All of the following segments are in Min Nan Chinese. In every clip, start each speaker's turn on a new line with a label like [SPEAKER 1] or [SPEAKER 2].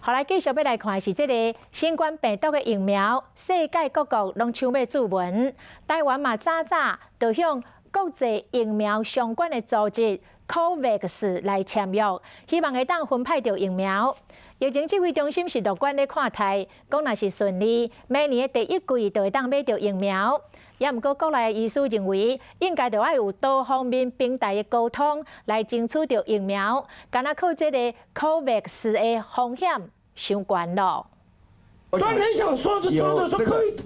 [SPEAKER 1] 好來，繼續欲來看的是這个新冠病毒的疫苗，世界各國攏搶欲注文，台灣嘛早早就向國際疫苗相關的組織 COVAX 來簽約，希望會當分派著疫苗。疫情指揮中心是樂觀咧看待，講若是順利，明年的第一季就會當買著疫苗。也毋過國內的醫師認為，應該著愛有多方面平台的溝通來爭取著疫苗，敢若靠這个 COVAX 的風險傷懸囉。
[SPEAKER 2] 當然想說的說的說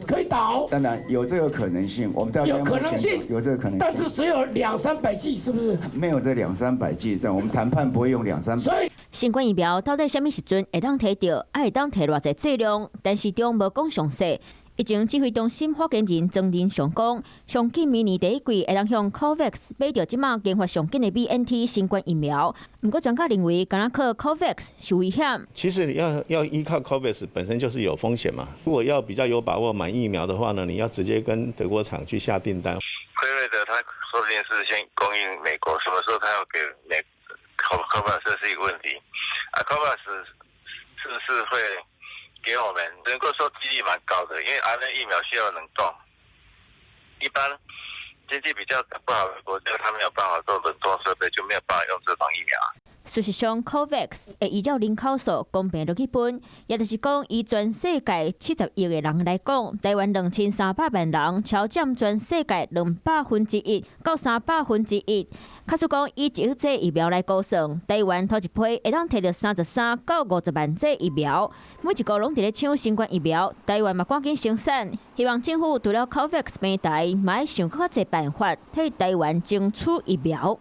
[SPEAKER 2] 可以倒，
[SPEAKER 3] 當然有這個可能性，我們
[SPEAKER 2] 有可能性，
[SPEAKER 3] 有這個可能性，
[SPEAKER 2] 但是只有兩三百劑，是不是？
[SPEAKER 3] 沒有這兩三百劑，但我們談判不會用兩三百。
[SPEAKER 2] 所以
[SPEAKER 4] 新冠疫苗到底啥物時陣會當提著，愛會當提偌濟劑量，但是中無講詳細。疫情指揮中心發言人莊人祥講，上緊明年第一季會當向 COVAX 買著這馬研發上緊的 BNT 新冠疫苗。毋過專家認為，敢若靠 COVAX 是危險。
[SPEAKER 5] 其實你要依靠 COVAX 本身就是有風險嘛。如果要比較有把握買疫苗的話呢，你要直接跟德國廠去下訂單。
[SPEAKER 6] 輝瑞的，他說不定是先供應美國，什麼時候他要給美 COVAX 這是一個問題。啊，COVAX 是不是會給我們能夠說幾率蠻高的，因為 RNA 疫苗需要冷凍，一般經濟比較不好的國家，他沒有辦法做冷凍設備，就沒有辦法用這種疫苗。
[SPEAKER 4] 事實上，COVAX 會依照人口數公平落去分，也就是講，以全世界70億个人來講，台灣2300萬人超佔全世界1/200到1/200。假使講以1億劑疫苗來估算，台灣頭一批會當提著33到50萬劑疫苗，每一國攏佇咧搶新冠疫苗，台灣嘛趕緊生產，希望政府除了 COVAX 平台，嘛愛想閣較濟辦法替台灣爭取疫苗。